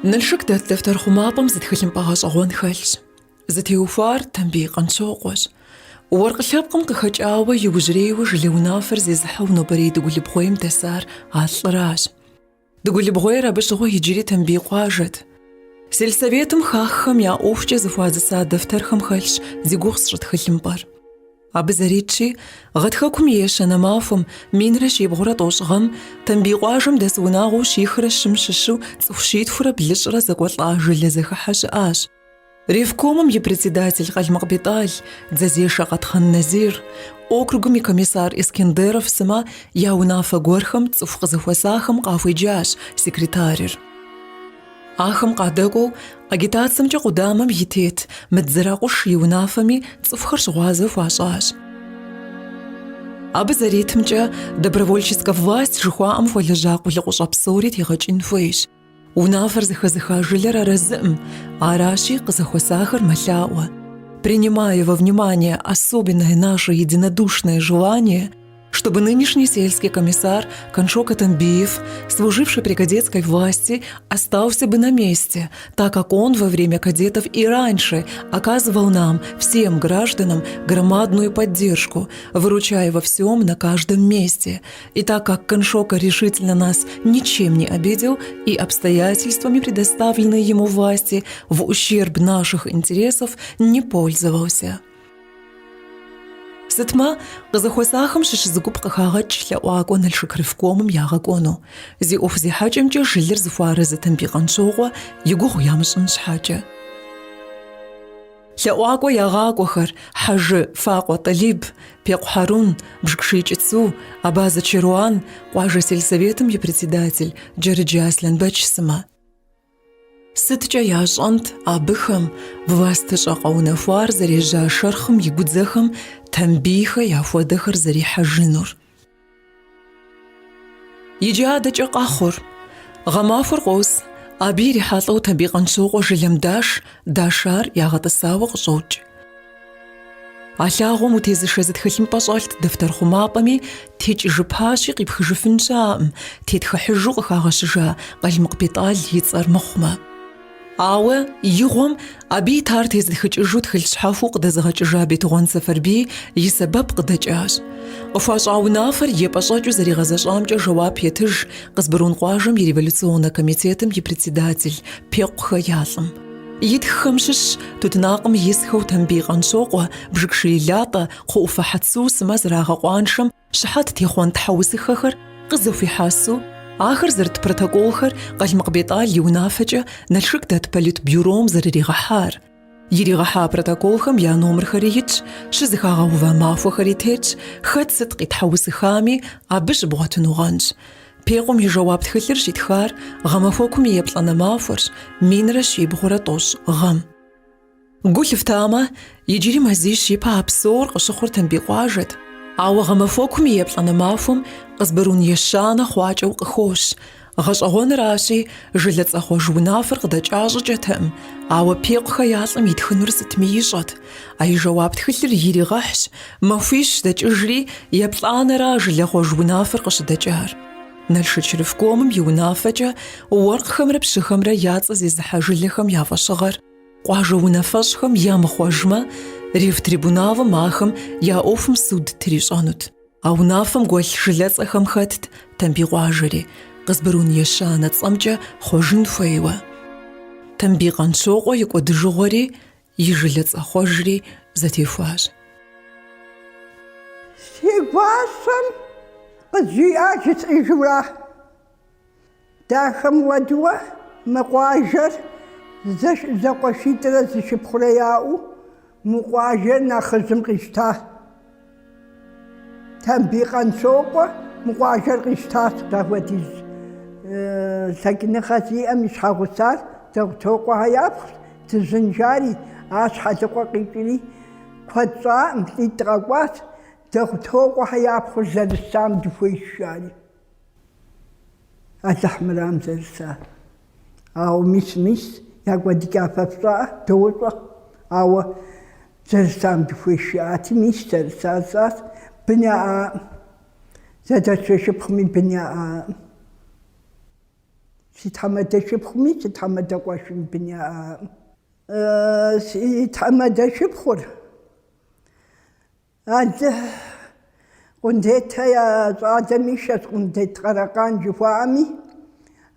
Налшык дэт дэфтэр хъумапӏэм зы тхылъымпӏэ гъэщӏэгъуэн хэлъщ. Зытеухуар Тамбий Къанщокъуэщ. Уэркъ лъэпкъым къыхэкӏауэ иужьрейуэ жылэ унафэр зезыхьэу нобэрей Дыгулыбгъуейм дэсар а лӏыращ. Дыгулыбгъуейр абы щыгъуэ иджыри Тамбий къуажэт. Сельсоветым хаххэм я ӏуэхукӏэ зэхуадзыса дэфтэрхэм хэлъщ зи гугъу сщӏы тхылъымпӏэр. Абы зэритщи, гъатхэкум и ещанэ махуэм, 1130 гъэм, Тамбий къуажэм дэс унагъуэу щихрэ щым щыщу цӏыху щитхурэ блыщӏрэ зэкӏуэлӏа жылэ зэхыхьэ щыӏащ. Ревкомым и председатель Къалмыкъ Бетӏал, дзэзешэ Къэтхъэн Назир, округым и комиссар Искендеров сымэ я унафэ гуэрхэм цӏыху къызэхуэсахэм къахуеджащ секретарыр. Ахэм къадэкӏуэу агитацэмкӏэ къудамэм и тет Мыдзыракъуш и унафэми цӏыхухэр щыгъуазэ хуащӏащ. Абы зэритымкӏэ, добровольческэ власть жыхуаӏэм хуэлэжьа къулыкъущӏэ псори тегъэкӏын хуейщ. Унафэр зэхэзыха жылэр арэзыӏым, аращи, къызэхуэсахэр мэлъаӏуэ. Принимая во внимание особенное наше единодушное желание, чтобы нынешний сельский комиссар Коншока Тамбиев, служивший при кадетской власти, остался бы на месте, так как он во время кадетов и раньше оказывал нам, всем гражданам, громадную поддержку, выручая во всем на каждом месте. И так как Коншока решительно нас ничем не обидел и обстоятельствами, предоставленные ему власти, в ущерб наших интересов не пользовался. Сытмэ, къызэхуэсахэм щыщ зы гуп къыхагъэкӏ лъэӏуакӏуэ Налшык ревкомым ягъэкӏуэну, зи ӏуэху зехьэкӏэмкӏэ жылэр зыхуэарэзы Тамбий Къанщокъуэ и гугъу ямыщӏын щхьэкӏэ. Лъэӏуакӏуэ ягъакӏуэхэр Хьэжы Факъуэ Тӏалиб, Пекъу Хьэрун, Бжыкӏший Кӏыцу, Абазэ Чэруан, къуажэ сельсоветым и председатель Джэрыджэ Аслъэнбэч сымэ. Сыткӏэ ящӏэнт абыхэм властыщӏэ къэунэхуар зэрежьа шэрхъым и гудзэхэм Тамбийхэ яхуэдэхэр зэрихьэжынур? Иджы адэкӏэ къэхъур. Гъэмахуэр къос, абы ирихьэлӏэу Тамбий Къанщокъуэ жылэм даш, дашар ягъэтӏысауэ къыщӏокӏ. А лъагъуэм утезышэ зы тхылъымпӏэ щӏэлът дэфтэр хъумапӏэми, текӏыжыпащи къипхыжыфын щыӏэкъым, тетхыхьыжу къыхагъэщыжа Къалмыкъ Бетӏал и цӏэр мыхъумэ. Ауэ игъуэм абы итар тезытхыкӏыжу тхылъ щхьэхуэу къыдэзыгъэкӏыжа Бетыгъуэн Сэфарбий и сэбэп къыдэкӏащ. Къыхуащӏа унафэр епӏэщӏэкӏыу зэригъэзэщӏамкӏэ жэуап етыж Къызбрун къуажэм и революционнэ комитетым и председатель Пекъухэ я лӏым. Итххэм щыщщ тутнакъым исхэу Тамбий Къанщокъуэ, Бжыкӏший Латӏэ, Кхъуэӏуфэ Хьэцу сымэ зэрагъэкъуаншэм щыхьэт техъуэн тхьэусыхэхэр къызэхуихьэсу, ахэр зэрыт протоколхэр Къалмыкъ Бетӏал и унафэкӏэ Налшык дэт политбюром зэрыригъэхьар. Иригъэхьа протоколхэм я номерхэри итщ, щызэхагъэува махуэхэри тетщ, хэт сыт къитхьэусыхами, абы щыбгъуэтынугъэнщ. Пекъум и жэуап тхылъыр щитхар гъэмахуэкум и еплӏанэ махуэрщ, 1330 гъэм. Гу лъыфтамэ, иджыри мазищ ипэ а псор къыщыхъур Тамбий къуажэт. Ауэ гъэмахуэкум и еплӏанэ махуэм Къызбрун Ещанэ хъуакӏэу къыхощ. Гъэщӏэгъуэныращи, жылэцӏэхъуэж унафэр къыдэкӏа щӏыкӏэтэкъым, ауэ Пекъухэ я лӏым итхынур сытми ищӏэт. А и жэуап тхылъыр иригъэхьщ, махуищ дэкӏыжри, еплӏанэра жылэхъуэж унафэр къыщыдэкӏар. Налшыч ревкомым и унафэкӏэ уэркъхэмрэ пщыхэмрэ я цӏэ зезыхьэ жылэхэм я фӏэщыгъэр Къуажэ унафэщӏхэм ямыхъуэжмэ, ревтрибуналым ахэм я ӏуэхум суд трищӏэнут. А унафэм гуэлъ жылэцӏэхэм хэтт Тамбий къуажэри, Къызбрун Ещанэ цӏэмкӏэ хъуэжын хуейуэ. Тамбий Къанщокъуэ и кӏуэдыжыгъуэри и жылэцӏэхъуэжри зэтехуащ. Си гуащэм къызжиӏа жысӏэжурэ. Дахэм хуэдэуэ мы къуажэр зэкъуэшитӏрэ зы шыпхъурэ яӏэу мы къуажэр нэхъыжьым къищта. Тамбий Къанщокъуэ мы къуажэр къищтащ апхуэдиз лъэкӏыныгъэ зиӏэм и щхьэгъусар Дэгъутокъуэхэ япхъущ, Дыжьын жари, ар Щхьэлыкъуэ къикӏри куэд щӏаӏым, лӏитӏ къэкӏуащ, Дэгъутокъуэхэ я пхъур зэрысам дыхуейщ жари. Алыхь мырам зэрысар. Ауэ мис, мис, я кӏуэдыкӏа фэ фщӏэӏэ, дощӏэ. Ауэ зэрысам дыхуейщ жаӏати, мис зэрысар сщӏащ, бын яӏаӏым. Зэдэлъхузэшыпхъуми бын яӏаӏым. Си тхьэмадэ шыпхъуми си тхьэмадэ къуэшым бын яӏакъым. Си тхьэмадэ шыпхъур Алыхь Къундетхэ я щӏалэм ишэщ Къундет Къэрэкъан жыхуаӏэми,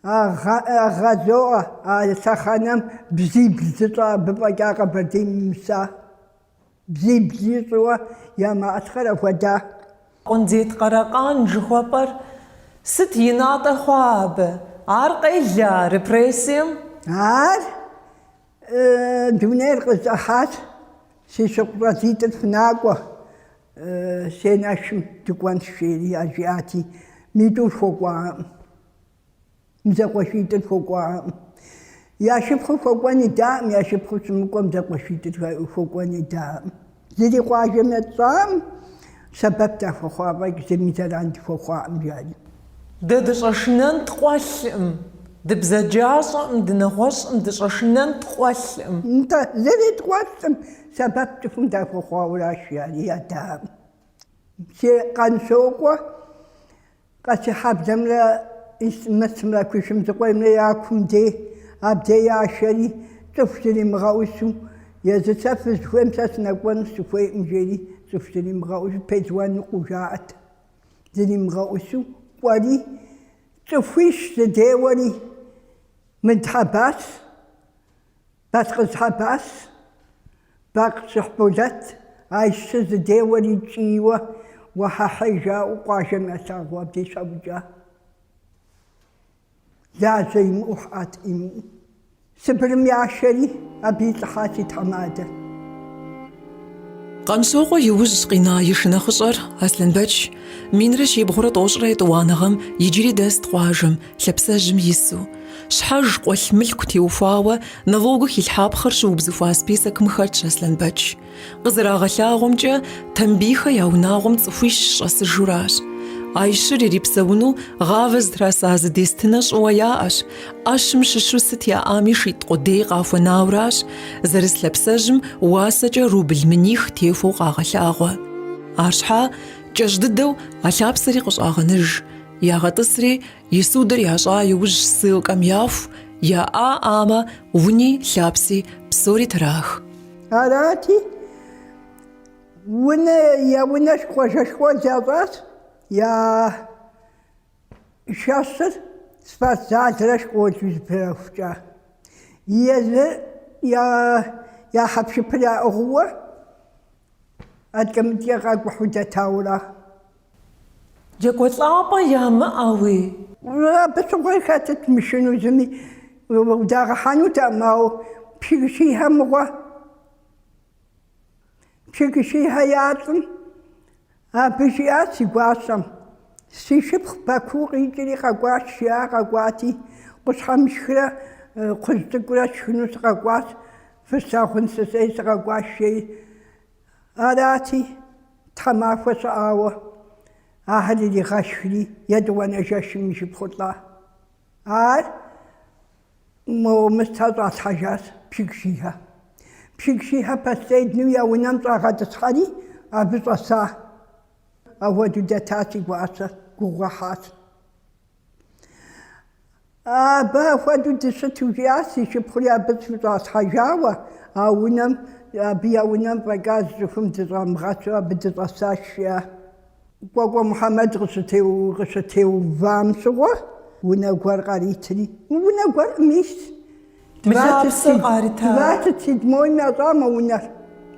а гъэзоӏэ а лъэхъэнэм бзибл зыщӏэ абы фӏэкӏа Къэбэрдейм имыса. Бзибл ищӏэуэ я малъхъэр апхуэда. Къундет Къэрэкъан жыхуэпӏэр сыт и натӏэ хъуа абы? Ар къела репрессием? Ар дунейр къызэӏыхьащ, си щыкъу щӏалитӏыр фынакӏуэ, сенэшым дыкӏуэнщ, жери яжриӏати, митӏур хуэкӏуакъым. Мы зэкъуэшитӏыр хуэкӏуакъым. Я шыпхъур хуэкӏуэн идаӏым, я шыпхъур щымыкӏуэм зэкъуэшитӏыр хуэкӏуэн идаӏым. Зыри къуажэм етщӏакъым, сэбэп дахуэхъуа фӏэкӏ зыми зэран дыхуэхъуакъым, жари. Дэ дыщӏэшынэн ткъуэлъкъым, дыбзаджащӏэкъым, дынэгъуэщӏкъым, дыщӏэшынэн ткъуэлъкъым. Нтӏэ, зыри ткъуэлъкъым, сэбэп цӏыхум дахуэхъуауращ, жари ядаӏым. Си Къанщокъуэ Къэсейхьэблэмрэ Мысымрэ Кушмэзыкъуеймрэ я кум дей, абдей яшэри, цӏыху зримыгъэӏусу, езы сэ фызыхуейм сэ сынэкӏуэну сыхуейкъым, жери цӏыху зримыгъэӏусу пелуаныкъуэу жаӏэт. Зримыгъэӏусу кӏуэри, цӏыхуищ зыдеуэри, Мыд Хьэбас, Балъкъыз Хьэбас, Бакъ Щыхьболэт, а щыр зыдеуэри кӏийуэ уэхьэхьей жаӏэу къуажэм ялъагъуу абдей щаукӏа. Лажьэ имыӏэу, хьэтӏ имыӏэу. Сыбырым яшэри, абы илӏыхьа си тхьэмадэр. Къанщокъуэ и ужь къина и шынэхъыщӏэр Аслъэнбэч минрэ щибгъурэ тӏощӏрэ етӏуанэ гъэм иджыри дэст къуажэм, лъапсэжьым ису. Щхьэж къуэлъ мылъку теухуауэ налогыу хилъхьапхъэр щыубзыхуа списокым хэтщ Аслъэнбэч. Къызэрагъэлъагъуэмкӏэ, Тамбийхэ я унагъуэм цӏыхуищ щӏэсыжуращ. А щыр ирипсэуну гъавэ зытраса зы дестынэ щӏыуэ яӏэщ. ӏэщым щыщу сыт яӏами шитӏ къудей къахуэнауращ, зэрыс лъапсэжьым уасэкӏэ рубль миних техуэу къагъэлъагъуэ. Арщхьа кӏэщӏ дыдэу а лъапсэри къыщӏагъэныж, ягъэтӏысри и судыр ящӏа иужь ссылкэм яху, яӏаӏамэ, уни, лъапси псори трах. Арати, унэ, я унэр къуажэ школ ящӏащ, я шэщыр спортзалрэ школу зэпрахукӏа. Езыр я, я хьэпшыпыр яӏыгъыуэ адэкӏэ-мыдэкӏэ къакӏухьу дэтаура. Екӏуэлӏапӏэ ямыӏэуи? Абы щыгъуэ хэтыт мышынэу зыми удагъэхьэнутэкъым, ауэ Пшыгыщихэ мыгъуэ. Пшыгыщихэ я лӏым абы жиӏащ си гуащэм. Си шыпхъу Баку къикӏри къэкӏуащ, жиӏа къэкӏуати, къущхьэмышхрэ кхъужь цӏыкӏурэ сшхыну сыкъэкӏуащ, фыслъагъун сысӏей сыкъэкӏуащ, жери. Арати, тхьэмахуэ щыӏауэ, ахэр иригъэшхри, етӏуанэ жэщым и шыпхъур лӏа. Ар мо Мыстэ щӏалъхьэжащ Пшыгшихэ. Пшыгшихэ последнэу я унэм щӏагъэтӏысхьэри, абы щӏэса. Апхуэдэу дэта си гуащэр, гугъу ехьащ. Абы апхуэдэу дыщыту жиӏащ, си шыпхъури абы схущӏалъхьэжауэ, а унэм, абы я унэм фӏэкӏа зы цӏыхум дыщӏамыгъэсу абы дыщӏэсащ, жиӏа. Кӏуэкӏуэ Мухьэмэд къыщытеувам щыгъуэ унэ гуэр къаритри, унэ гуэр мис. Мы лъапсэр къарита? Двадцать седьмойм ящӏа мы унэр.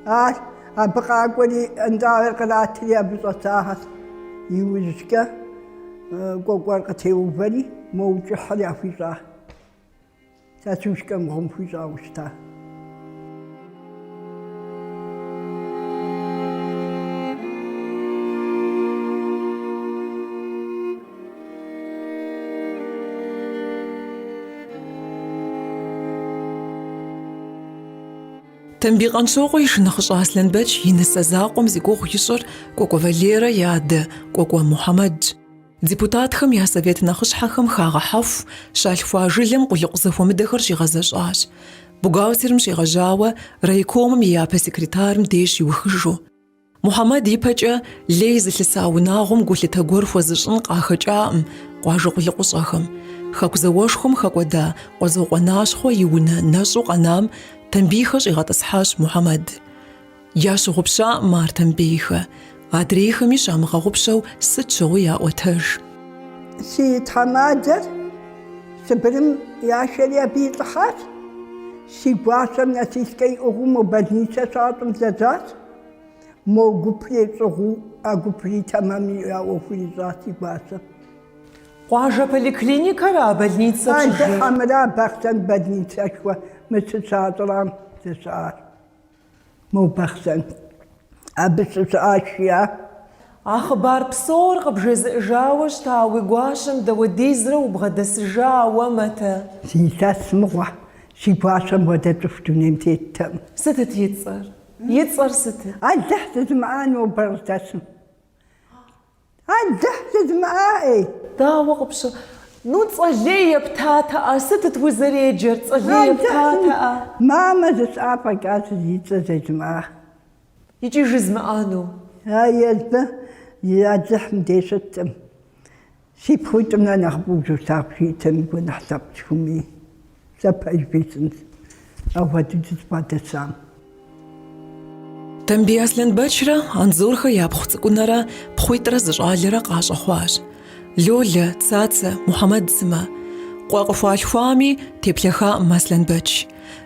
Ар абы къакӏуэри, нтӏэ ар къратри абы щӏэсахэр. Иужькӏэ Кӏуэкӏуэр къытеувэри, мо кӏыхьыр яхуищӏа. Сатушкэ мыгъуэм хуищӏауэ щыта. Тамбий Къанщокъуэ и шынэхъыщӏэ Аслъэнбэч и нысэ закъуэм зи гугъу ищӏыр Кӏуэкӏуэ Валерэ и адэ Кӏуэкӏуэ Мухьэмэдщ. Депутатхэм я совет нэхъыщхьэхэм хагъэхьэху, щалъхуа жылэм къулыкъу зэхуэмыдэхэр щигъэзэщӏащ. Бухгалтерым щегъэжьауэ райкомым и япэ секретарым деж щиухыжу. Мухьэмэд ипэкӏэ лей зылъыса унагъуэм гулъытэ гуэр хуэзыщӏын къахэкӏакъым къуажэ къулыкъущӏэхэм. Хэку зауэшхуэм хэкӏуэда Къуэдзокъуэ Нащхъуэ и унэ нэщӏу къэнам Тамбийхэ щӏигъэтӏысхьащ Мухьэмэд. Ящыгъупщаӏым ар Тамбийхэ, адрейхэми щамыгъэгъупщэу сыт щыгъуи яӏуэтэж. Си тхьэмадэр Сыбырым яшэри абы илӏыхьащ. Си гуащэм носилкэ иӏыгъыу мо больницэ щащӏым лэжьащ. Мо гупри щӏыгъуу а гупри тэмэм я ӏуэхур ищӏащ си гуащэм. Къуажэ поликлиникэра больницэ пщӏыжыр? Алыхьымра Бахъсэн больницэшхуэ мы щыщащӏрам зыщыӏар. Мо Бахъсэн абы щыщыӏащ, жиӏа. А хъыбар псор къыбжезыӏэжауэ щыта уи гуащэм дауэдизрэ убгъэдэсыжа уэ, Мэтэ? Зы илъэс мыгъуэ, си гуащэм хуэдэ цӏыху дунейм теттэкъым. Сытыт и цӏэр? И цӏэр сытыт? Алыхь жызымыӏа нобэр къыздэсым. Алыхь жызымыӏа, ӏей. Дауэ къыпщы... Ну, цӏэ лей ептатэӏэ, сытыт узэреджэр, цӏэ лей ептатэӏэ? Мамэ жысӏа фӏэкӏа зи цӏэ жезмыӏа. Икӏи жызмыӏэну. А езбы и Алыхьым дей щыткъым. Си пхъуитӏым нэ нэхъ фӏыуэ узолъагъу жиӏэтэми гуэныхь лъэпкъ схуэмей. Сэ пэж бесынщ, апхуэдэу дызыбгъэдэсам. Тамбий Аслъэнбэчрэ Анзорхэ япхъу Цӏыкӏунэрэ пхъуитӏрэ зы щӏалэрэ къащӏэхъуащ. Лолэ, Цацэ, Мухьэмэд сымэ. Къуэ къыхуалъхуами, теплъэхаӏым Аслъэнбэч.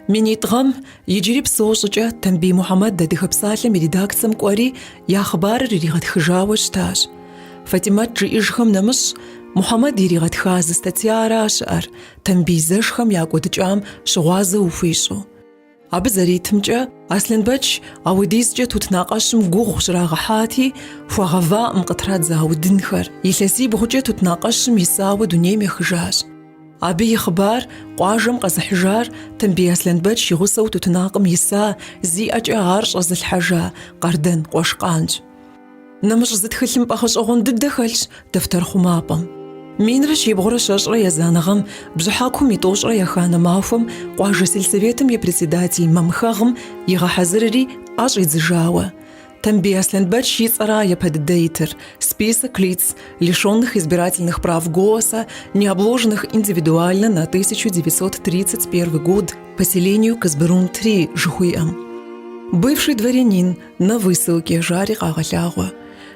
Минитӏ гъэм, иджыри псэу щӏыкӏэ, Тамбий Мухьэмэд Адыгэ псалъэм и редакцэм кӏуэри, я хъыбарыр иригъэтхыжауэ щытащ. Фатимэт жиӏэжхэм нэмыщӏ, Мухьэмэд иригъэтха зы статьяра щыӏэр, Тамбий зэшхэм я кӏуэдыкӏам щыгъуазэ ухуищӏу. Абы зэритымкӏэ, Аслъэнбэч ауэдизкӏэ тутнакъэщым гугъу щрагъэхьати, хуагъэваӏым къытрадза удынхэр. Илъэсибгъукӏэ тутнакъэщым исауэ дунейм ехыжащ. Абы и хъыбар къуажэм къэзыхьыжар Тамбий Аслъэнбэч и гъусэу тутнакъым иса, зи ӏэкӏэ ар щӏэзылъхьэжа Къардэн Къуэшкъанщ. Нэмыщӏ зы тхылъымпӏэ гъэщӏэгъуэн дыдэ хэлъщ дэфтэр хъумапӏэм. Минрэ щибгъурэ щэщӏрэ езанэ гъэм бжьыхьэкум и тӏощӏрэ еханэ махуэм къуажэ сельсоветым и председатель Мамхэгъым игъэхьэзырри ӏэ щӏидзыжауэ. Тамбий Аслъэнбэч и цӏэра япэ дыдэ итыр, список лиц, лишенных избирательных прав голоса, не обложенных индивидуально на 1931 год по селению Кызбурун-3 жыхуиӏэм. Бывший дворянин, На высылке жари къагъэлъагъуэ.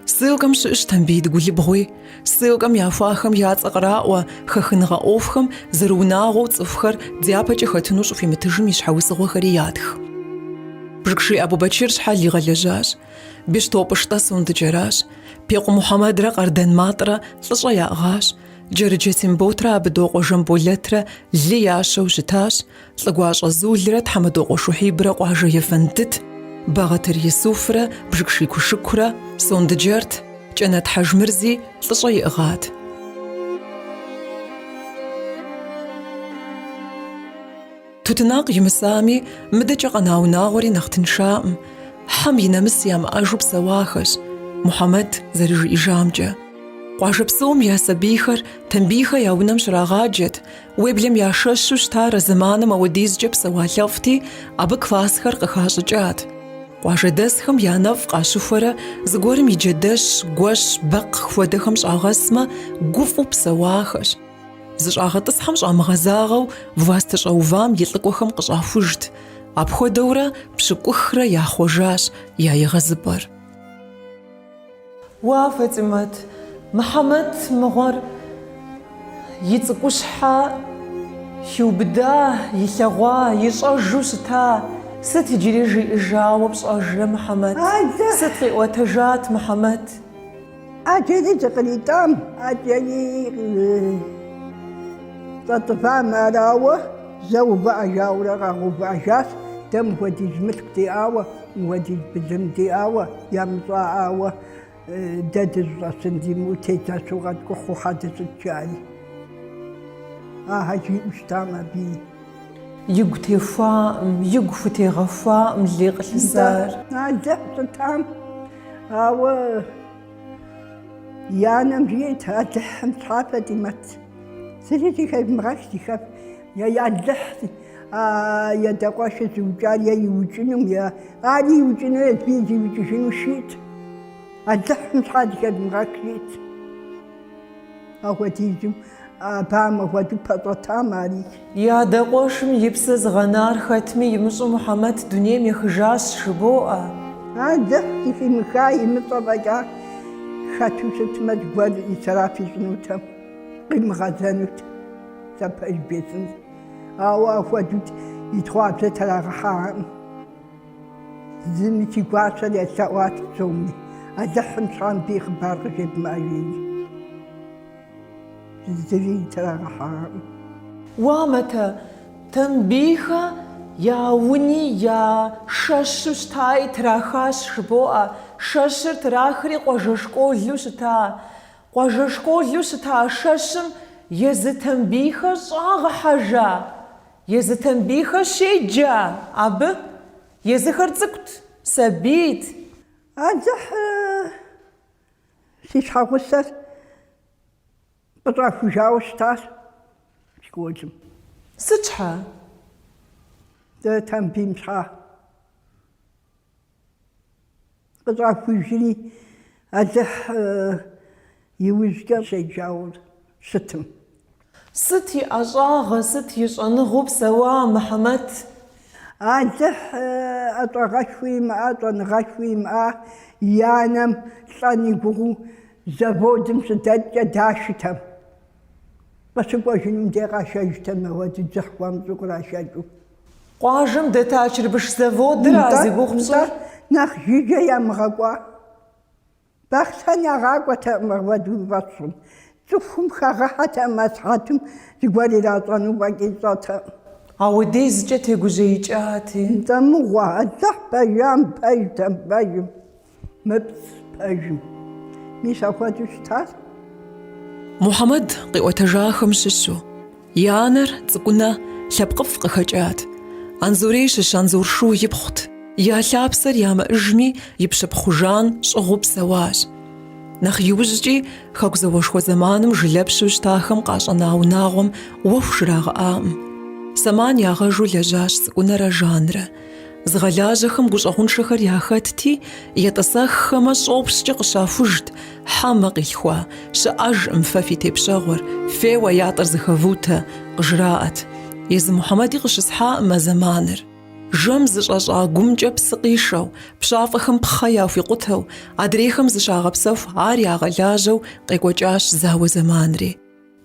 Ссылкэм щыӏэщ Тамбий Дыгулыбгъуи. Ссылкэм яхуахэм я цӏэ къраӏуэ, хэхыныгъэ ӏуэхухэм зэрыунагъуэу цӏыхухэр дяпэкӏэ хэтыну щӏыхуимытыжым и щхьэусыгъуэхэри ятх. Бжыкӏший Абубэчыр щхьэл игъэлэжьащ. Бещто Пӏыштӏэ сондыджэращ. Пекъу Мухьэмэдрэ Къардэн Матӏрэ лӏыщӏэ яӏыгъащ. Джэрыджэ Темботрэ Абыдокъуэ Жамболэтрэ лы ящэу щытащ. Лӏыгуащӏэ Зулрэ Тхьэмадокъуэ Шухьибрэ къуажэ ефэндыт, Бэгъэтыр Исуфрэ Бжыкӏший Кушыкурэ сондыджэрт, Кӏэнэт Хьэжмырзи лӏыщӏэ иӏыгъат. Тутнакъ имысами, мыдэкӏэ къэна унагъуэри нэхъ тыншаӏым, хьэм и нэмыс ямыӏэжу псэуахэщ, Мухьэмэд зэрыжиӏэжамкӏэ. Къуажэ псом я сабийхэр Тамбийхэ я унэм щрагъаджэт, Уеблэм я шэщу щытар а зэманым ауэдизкӏэ псэуалъэфӏти, абы классхэр къыхащӏыкӏат. Къуажэдэсхэм я нэфӏ къащыхуэрэ зыгуэрым и джэдэщ, гуэщ, бэкхъ хуэдэхэм щӏагъэсмэ, гуфӏэу псэуахэщ. Зыщӏагъэтӏысхьэм щӏамыгъэзагъэу властыщӏэувам и лӏыкӏуэхэм къыщӏахужт. Апхуэдэурэ пщыкӏухрэ яхъуэжащ я егъэзыпӏэр. Уа, Фатимэт, Мыхьэмэт мыгъуэр и цӏыкӏущхьэ хиубыда, илъэгъуа, ищӏэжу щыта? Сыт иджыри жиӏэжауэ пщӏэжрэ Мыхьэмэт? Сыт къиӏуэтэжат Мыхьэмэт? ӏэджэри зыкъритӏам, ӏэджэри щӏэтӏывам арауэ, зэ увыӏэжаурэ къагъэувыӏэжащ, дэ мыхуэдиз мылъку диӏауэ, мыхуэдиз былым диӏауэ, ямыщӏаӏауэ дэ дыщӏэсын димыӏэу тедзэщу къэткӏухьу хьэ дыщыт жари. Ахэр жиӏэу щытам абыи. Игу техуаӏым, игу хутегъэхуаӏым лей къылъысар. Алыхь щытам, ауэ и анэм жиӏэт, Алыхьым щхьа Фатимэт. Зыри зыхэвмыгъэх, зыхэв. Е Алыхь а и адэ къуэшыр зыукӏар е иукӏынум, е ари иукӏыну, езыми зиукӏыжыну жиӏэт. Алыхьым щхьа зыхэвмыгъэх жиӏэт. Апхуэдизу. Обамэ хуэдэу пэщӏэтам ари. И адэ къуэшым и псэ зыгъэнар хэтми имыщӏэу Мухьэмэд дунейм ехыжащ, жыбоӏэ. Алыхь зыхимыха имыщӏэ фӏэкӏа хэту щытмэ, зыгуэр исраф ищӏынутэм, къимыгъэзэнут, сэ пэж бжесӏэнщ. Ауэ апхуэдэу и тхъуабзэ трагъэхьакъым. Зыми си гуащэр елъэӏуат псоми, Алыхьым щхьа мыбы и хъыбар къыжевмыӏэ жери. Зыри трагъэхьакъым. Уа, Мэтэ, Тамбийхэ я уни я шэщу щытаи трахащ, жыбоӏэ. Шэщыр трахри къуажэ школу щыта. Къуажэ школу щыта шэщым езы Тамбийхэ щӏагъэхьэжа? Езы Тамбийхэ щеджа абы? Езыхэр цӏыкӏут, сабийт. Алыхь си щхьэгъусэр къыщӏахужауэ щытащ школым. Сыт щхьа? Дэ Тамбийм щхьа. Къыщӏахужри, Алыхь иужькӏэ щеджауэ щытым. Сыт и ӏэщӏагъэ, сыт и щӏэныгъэу псэуа Мухьэмэд? Алыхь ӏэщӏагъэшхуи имыӏа, щӏэныгъэшхуи имыӏа, и анэм лӏэн и гугъэу заводым щыдэкӏкӏэ дашытэм. Къыщыкӏуэжынум де къашэжтэм, апхуэдэу дзыхь хуамыщӏу кърашэкӏыу. Къуажэм дэта чырбыш заводыра зи гугъу пщӏыр? Нэхъ жыжьэ ямыгъэкӏуа. Бахъсэн ягъакӏуэтэкъым апхуэдэу уи фӏэщ хъун. Цӏыхум хагъэхьэтэкъым асыхьэтым зыгуэр иращӏэну фӏэкӏи ищӏэтэкъым. Ауэдизкӏэ тегужьеикӏати. Нтӏэ мыгъуэ, Алыхь пэжам пэжтэм пэжым, мыпцӏ пэжым. Мис апхуэдэу щытащ. Мухьэмэд къиӏуэтэжахэм щыщу, и анэр, Цӏыкӏунэ, лъэпкъыфӏ къыхэкӏат. Анзорей щыщ Анзор Шу ипхъут. Я лъапсэр ямыӏыжми, и пщыпхъу Жан щӏыгъуу псэуащ. Нэхъ иужькӏи, Хэку зауэшхуэ зэманым жылэпщу щытахэм къащӏэна унагъуэм уэху жрагъэӏакъым. Сэман ягъэжу лэжьащ Цӏыкӏунэрэ Жанрэ. Зыгъэлажьэхэм гущӏэгъуншэхэр яхэтти, етӏысэххэмэ щӏопщкӏэ къыщахужт, хьэмэ къилъхуа, щыӏэжкъым фэ фи тепщэгъуэр, феуэ ятӏэр зэхэвутэ, къыжраӏэт. Езы Мухьэмэди къыщысхьакъым а зэманыр. Жэм зыщӏэщӏа гумкӏэ псы къишэу, пщафӏэхэм пхъэ яхуикъутэу, адрейхэм зыщагъэпсэху ар ягъэлажьэу къекӏуэкӏащ зауэ зэманри.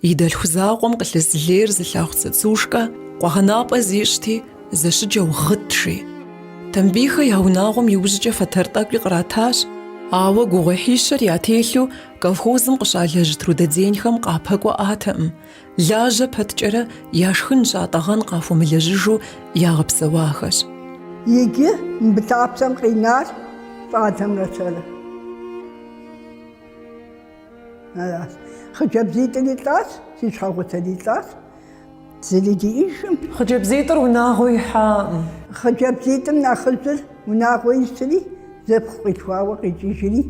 И дэлъху закъуэм къылъыс лейр зылъагъу Цацушкэ къуэгъэнапӏэ зищӏти, зэщыджэу гъыт, жи. Тамбийхэ я унагъуэм иужькӏэ фэтэр тӏэкӏуи къратащ, ауэ гугъуехьищэр ятелъу колхозым къыщалэжь трудоденхэм къапэкӏуэӏатэкъым, лажьэ пэткӏэрэ яшхын щатӏэгъэн къахуэмылэжьыжу ягъэпсэуахэщ. Иджы мыбы лъапсэм къинар щӏалэмрэ сэрэ. Аращ. Хъыджэбзитӏри лӏащ, си щхьэгъусэри лӏащ. Зыри диӏэжкъым. Хъыджэбзитӏыр унагъуэ ихьакъым. Хъыджэбзитӏым нэхъыжьыр унагъуэ исри, зыпхъу къилъхуауэ къикӏыжри,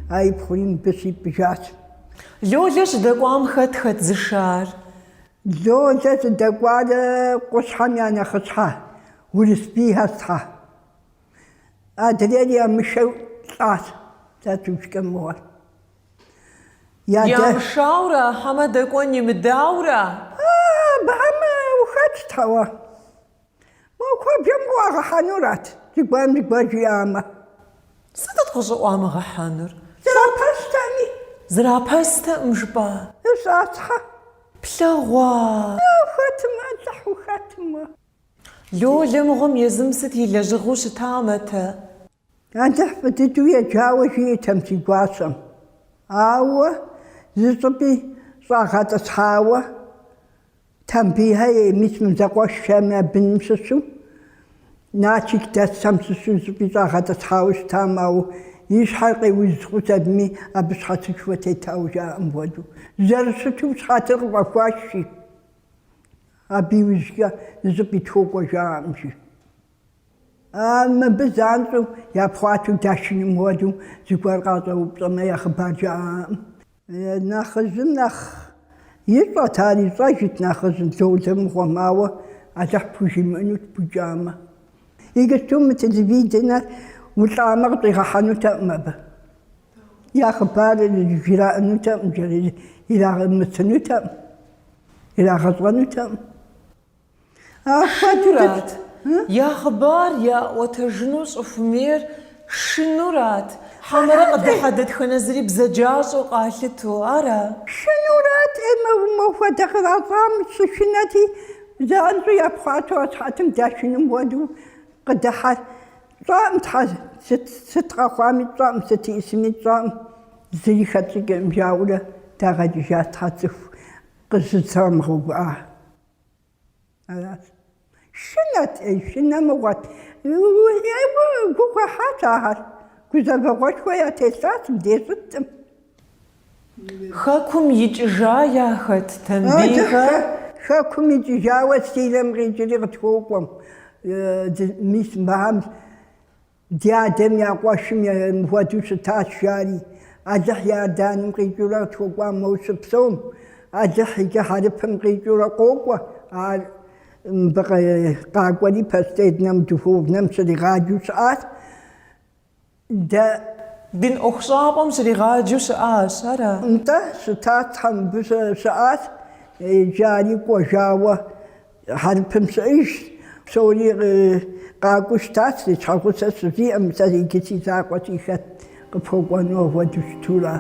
а и пхъури мыбы щипӏыжащ. Лолэ щыдэкӏуам хэт хэт зышар? Лолэ щыдэкӏуар Къущхьэм я нэхъыщхьэ, Урысбийхэ Тхьэ. Адрейр ямышэу лӏащ, Цацушкэ мыгъуэр. Ямышаурэ, хьэмэ дэкӏуэн имыдаурэ? Абыхэм ухэт, тхьэ уэ. Мо куэбжэм къыӏуагъэхьэнурат, зыгуэрым зыгуэр жиӏамэ. Сытыт къыщӏыӏуамыгъэхьэнур? Зрапэстэкъыми. Зрапэстэкъым жыпӏа? Ищӏа, тхьэ. Плъэгъуа? Ухэтым, Алыхь, ухэтым уэ. Лолэ мыгъуэм езым сыт и лэжьыгъэу щыта, Мэтэ? Алыхь фӏы дыдэу еджауэ жиӏэтэм си гуащэм. Ауэ зы щӏыпӏи щӏагъэтӏысхьауэ Тамбийхэ ей, мис мы зэкъуэшхэм я быным щыщу, Налшык дэсхэм щыщу зы щӏыпӏи щӏагъэтӏысхьауэ щытам, ауэ и щхьэр къеуз хъут абыми, абы щхьэцышхуэ тетауэ жаӏэм хуэдэу. Зэрыщыту щхьэцыр къыфӏэхуащ, жи. Абы иужькӏэ зы щӏыпӏи тхуэкӏуэжакъым, жи. А мыбы занщӏэу япхъуатэу дашыным хуэдэу зыгуэр къащӏэупщӏэмэ, я хъыбар жаӏакъым. Нэхъыжьым нэхъ ищӏэт, ар ищӏэжыт нэхъыжьым, Лолэ мыгъуэм, ауэ Алыхь пхужимыӏэнут букӏамэ. Иджыпсту мы телевиденэр улӏамэ къыщӏигъэхьэнутэкъым абы. Я хъыбар жраӏэнутэкъым, ирагъэмысынутэкъым. Ирагъэщӏэнутэкъым. Шынурат. Я хъыбар яӏуэтэжыну щӏыхуэмейр шынурат, хьэмэрэ къыдыхьэ дэтхэнэ зыри бзаджащӏэу къалъытэу, ара? Шынурат, ӏей, мыхуэдэ къращӏам щышынэти, занщӏэу япхъуатэу асыхьэтым дашыным хуэдэу къыдыхьэр. Тщӏэкъым, тхьэ, сыт, сыт къэхъуами тщӏэкъым, сыт иӏысми тщӏэкъым, зыри хэтщӏыкӏыркъым жаӏэурэ дагъэкӏыжат, тхьэ, цӏыху къызэтрамыгъэувыӏа. Аращ. Шынэт, ӏей, шынэ мыгъуэт. Ӏейуэ гугъу ехьат ахэр. Гузэвэгъуэшхуэ ятелъащ, мыбдеж щыткъым. Хэкум икӏыжа яхэт Тамбийхэ? Хэкум икӏыжауэ Сирием къикӏри къытхуокӏуэм. Мис мыхэм Ди адэм я къуэшым мыхуэдэу щытащ, жари. Алыхь Иорданым къикӏыурэ къытхуэкӏуам моуэ щыпсэум, Алыхь иджы Хьэрыпым къикӏыурэ къокӏуэ, ар мыбы къакӏуэри последнэм духовнэм щригъаджэу щыӏащ. Дэ. Дин ӏуэхущӏапӏэм щригъаджэу щыӏащ, ара? Нтӏэ, щытащ, тхьэ, мыбы щыӏащ, иджы ари кӏуэжауэ Хьэрыпым щыӏэжщ, псори къакӏуэу щытащ, си щхьэгъусэ щызиӏэм, сэ иджы си закъуэщи, хэт къыпхуэкӏуэну апхуэдэу щытура?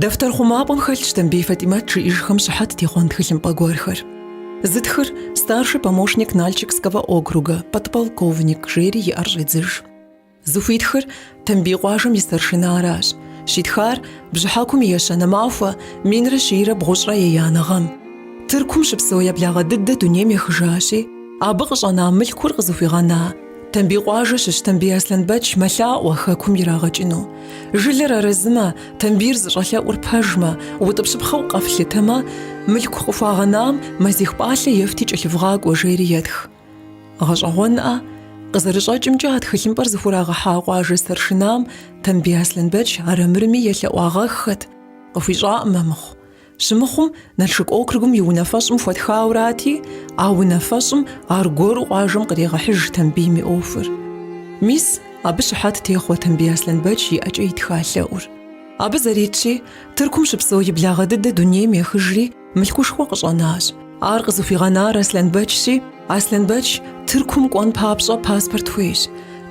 Дэфтэр хъумапӏэм хэлъщ Тамбий Фатӏимэт жиӏэжхэм щыхьэт техъуэн тхылъымпӏэ гуэрхэр. Зытхыр старший помощник Нальчикского округа, подполковник, жери и ӏэр щӏедзыж. Зыхуитхыр Тамбий къуажэм и старшинаращ. Щитхар бжьыхьэкум и ещанэ махуэ, минрэ щийрэ бгъущӏрэ еянэ гъэм. Тыркум щыпсэу я благъэ дыдэ дунейм ехыжащи, абы къыщӏэна мылъкур къызыхуигъэна Тамбий къуажэ щыщ Тамбий Аслъэнбэч мэлъаӏуэ хэкум ирагъэкӏыну. Жылэр арэзымэ, Тамбийр зыщӏэлъэӏур пэжмэ, утӏыпщыпхъэу къэфлъытэмэ, мылъку къыхуагъэнам мазих пӏалъэ ефти кӏэлъывгъакӏуэ, жери етх. Гъэщӏэгъуэнӏэ, къызэрыщӏэкӏымкӏэ а тхылъымпӏэр зыхурагъэхьа къуажэ старшинам Тамбий Аслъэнбэч арэмырми елъэӏуагъэххэт, къыхуищӏаӏым амыхъу. Щымыхъум, Налшык округым и унафэщӏым хуэтхаурати, а унафэщӏым аргуэру къуажэм кърегъэхьыж Тамбийм и ӏуэхур. Мис, абы щыхьэт техъуэ Тамбий Аслъэнбэч и ӏэкӏэ итха лъэӏур. Абы зэритщи, Тыркум щыпсэу и благъэ дыдэ дунейм ехыжри, мылъкушхуэ къыщӏэнащ. Ар къызыхуигъэнар Аслъэнбэчщи, Аслъэнбэч Тыркум кӏуэн папщӏэ паспорт хуейщ.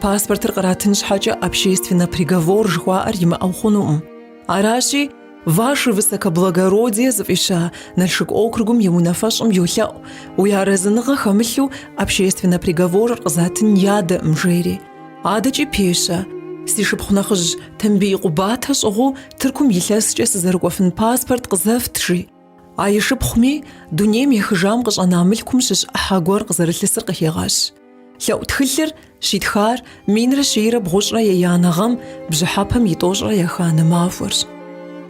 Паспортыр къратын щхьэкӏэ общественнэ приговор жыхуаӏэр имыӏэу хъунукъым. Аращи, Ваше высокоблагородие зыфӏища Налшык округым и унафэщӏым йолъэӏу, уи арэзыныгъэ хэмылъу общественнэ приговорыр къызатын ядэӏым, жери. Адэкӏи пещэ, Си шыпхъу нэхъыжь Тамбий Къубатэ щӏыгъуу Тыркум илъэскӏэ сызэрыкӏуэфын паспорт къызэфт, жи. А и шыпхъуми дунейм ехыжам къыщӏэна мылъкум щыщ ӏыхьэ гуэр къызэрылъысыр къыхегъэщ. Лъэӏу тхылъыр щитхар минрэ щийрэ бгъущӏрэ еянэ гъэм бжьыхьэпэм и тӏощӏрэ еханэ махуэрщ.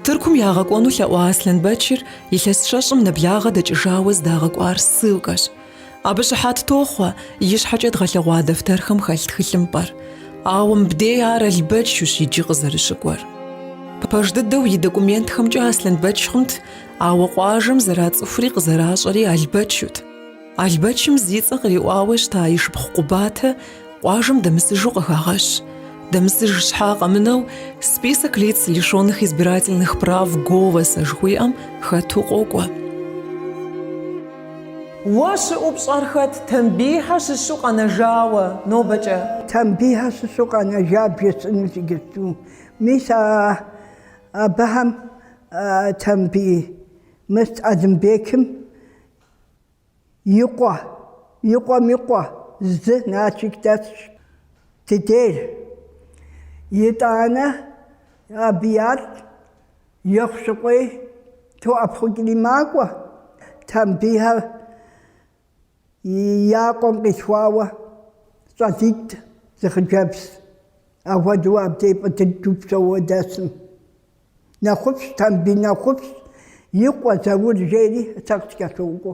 Тыркум ягъэкӏуэну лъэӏуа Аслъэнбэчыр илъэс щэщӏым нэблагъэ дэкӏыжауэ здагъэкӏуар ссылкэщ. Абы щыхьэт тохъуэ ищхьэкӏэ дгъэлъэгъуа дэфтэрхэм хэлъ тхылъымпӏэр. Ауэ мыбдей ар Албэчущ иджы къызэрыщыкӏуэр. Пэж дыдэу и документхэмкӏэ Аслъэнбэч хъунт, ауэ къуажэм зэрацӏыхури къызэращӏэри Албэчут. Албэчым зи цӏэ къриӏуауэ щыта и шыпхъу Къубатэ къуажэм дэмысыжу къыхагъэщ. Дэмысыж щхьа къэмынэу Список лиц, лишенных избирательных прав голоса жыхуиӏэм хэту къокӏуэ. Уэ щыӏэу пщӏэр хэт Тамбийхэ щыщу къэнэжауэ нобэкӏэ? Тамбийхэ щыщу къэнэжа бжесӏэнущ иджыпсту. Мис а абыхэм Тамбий Мыст Алымбекым И къуэ, и къуэм и къуэ зы Налшык дэсщ дыдейр. Итӏанэ абы ялӏ Ехъущыкъуей тоӏэпхъукӏри макӏуэ, Тамбийхэ я къуэм къилъхуауэ щӏалитӏ зы хъыджэбз. Апхуэдэу абдей фӏы дыдэу псэууэ дэсым. Нэхъупщ, Тамбий Нэхъупщ и къуэ Заур жери сэ къыскӏэлъокӏуэ.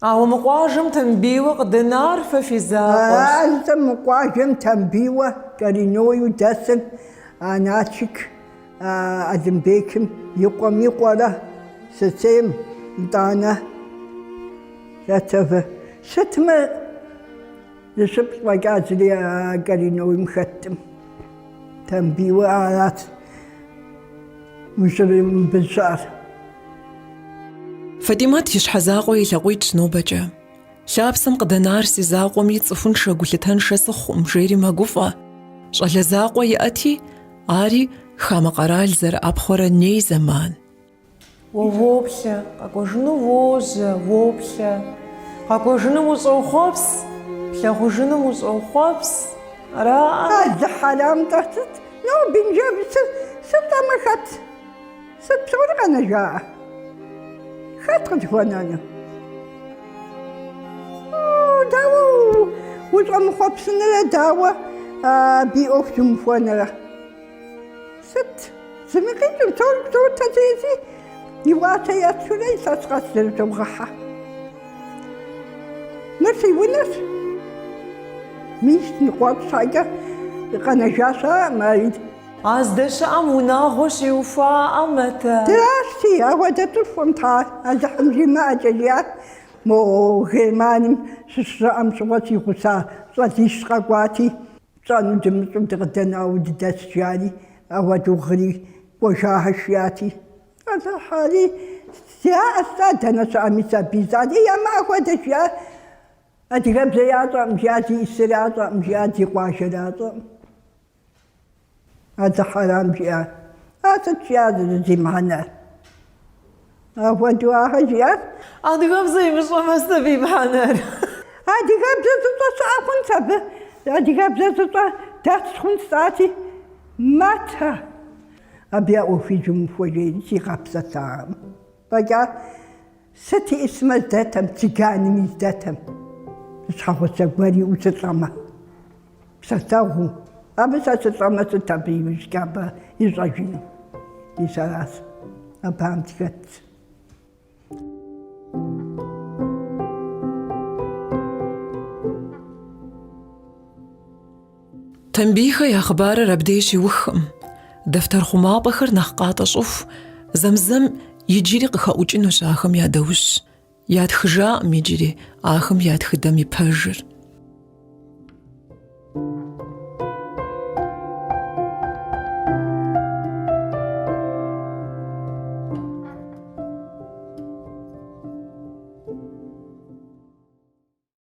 Ауэ мы къуажэм Тамбийуэ къыдэнар фэ фи закъуэщ. Атӏэ мы къуажэм Тамбийуэ кореннойу дэсыр а Налшык Алымбекым и къуэм и къуэрэ сысейм итӏанэ Лъэтэвэ. Сытмэ зыщыплӏ фӏэкӏа зыри а кореннойм хэттым. Тамбийуэ арат мыбы щыӏэр. Фатӏимэт и щхьэ закъуэ и лъакъуитӏщ нобэкӏэ. Лъапсэм къыдэнар си закъуэми цӏыхуншэ гулъытэншэ сыхъукъым, жери мэгуфӏэ. Щӏалэ закъуэ иӏэти, ари хамэ къэрал зэрыӏэпхъуэрэ ней зэман. Уэ уоплъэ, къэкӏуэжыну уожьэ, уоплъэ. Къэкӏуэжыным ущӏохъуэпс, плъагъужыным ущӏохъуэпс. Араӏэ? Алыхьарам-тӏэ сыт? Ноби ныжэби сыт, сылӏэмэ хэт? Сыт псори къэнэжаӏэ? Хэт къытхуэнэну? Дауэ ущӏэмыхъуэпсынрэ, дауэ абы и ӏуэху зумыхуэнрэ? Сыт? Зыми къикӏым, псори псоутэ зези, и уасэ естурэ илъэс къэс зэрызогъэхьэ. Мыр си унэщ. Мис ныкъуэщӏ щхьэкӏэ къэнэжа щыӏэкъым ари. А здэщыӏэм унагъуэ щиухуаӏэ, Мэтэ. Дыращти, апхуэдэ цӏыхукъым тхьэ, Алыхьым жимыӏэкӏэ жиӏат, мо Германым сыщыщыӏэм щыгъуэ си гъуса щӏалищ къэкӏуати, тщӏэну дымыщӏэу дыкъыдэнауэ дыдэс жари, апхуэдэу гъыри кӏуэжахэр жиӏати. Алыхьари яӏэщ-тӏэ, дэнэ щыӏэми сабий зани ямыӏэ хуэдэ жиӏа. Адыгэбзэ ящӏэкъым жиӏа, зиӏысыр ящӏэкъым жиӏа, ди къуажэр ящӏэкъым. Алыхьарам жиӏа. А сыт жиӏа зи мыхьэнэр? Апхуэдэу ахэр жиӏащ. Адыгэбзэ имыщӏэмэ, сыт абы и мыхьэнэр? Адыгэбзэ зыщӏэ щыӏэ хъунщ абы. Адыгэбзэ зыщӏэ дэс хъунщ-тӏати. Мэтэ. Абы я ӏуэхуи зумыхуэ жери сигъэпсэлъакъым. Фӏэкӏа сыт иӏысмэ здэтэм, цыганми здэтэм. Щхьэгъусэ гуэр иӏэу сылӏэмэ. Псэлъэгъуу. Абы сэ сылӏэмэ сыт абы иужькӏэ абы ищӏэжыну? Мис аращ. Абыхэм сыхэтщ. Тамбийхэ я хъыбарыр абдеж щиухкъым. Дэфтэр хъумапӏэхэр нэхъ къатӏэщӏыху, зэм-зэм иджыри къыхэӏукӏынущ ахэм я даущ. Ятхыжакъым иджыри ахэм я тхыдэм и пэжыр.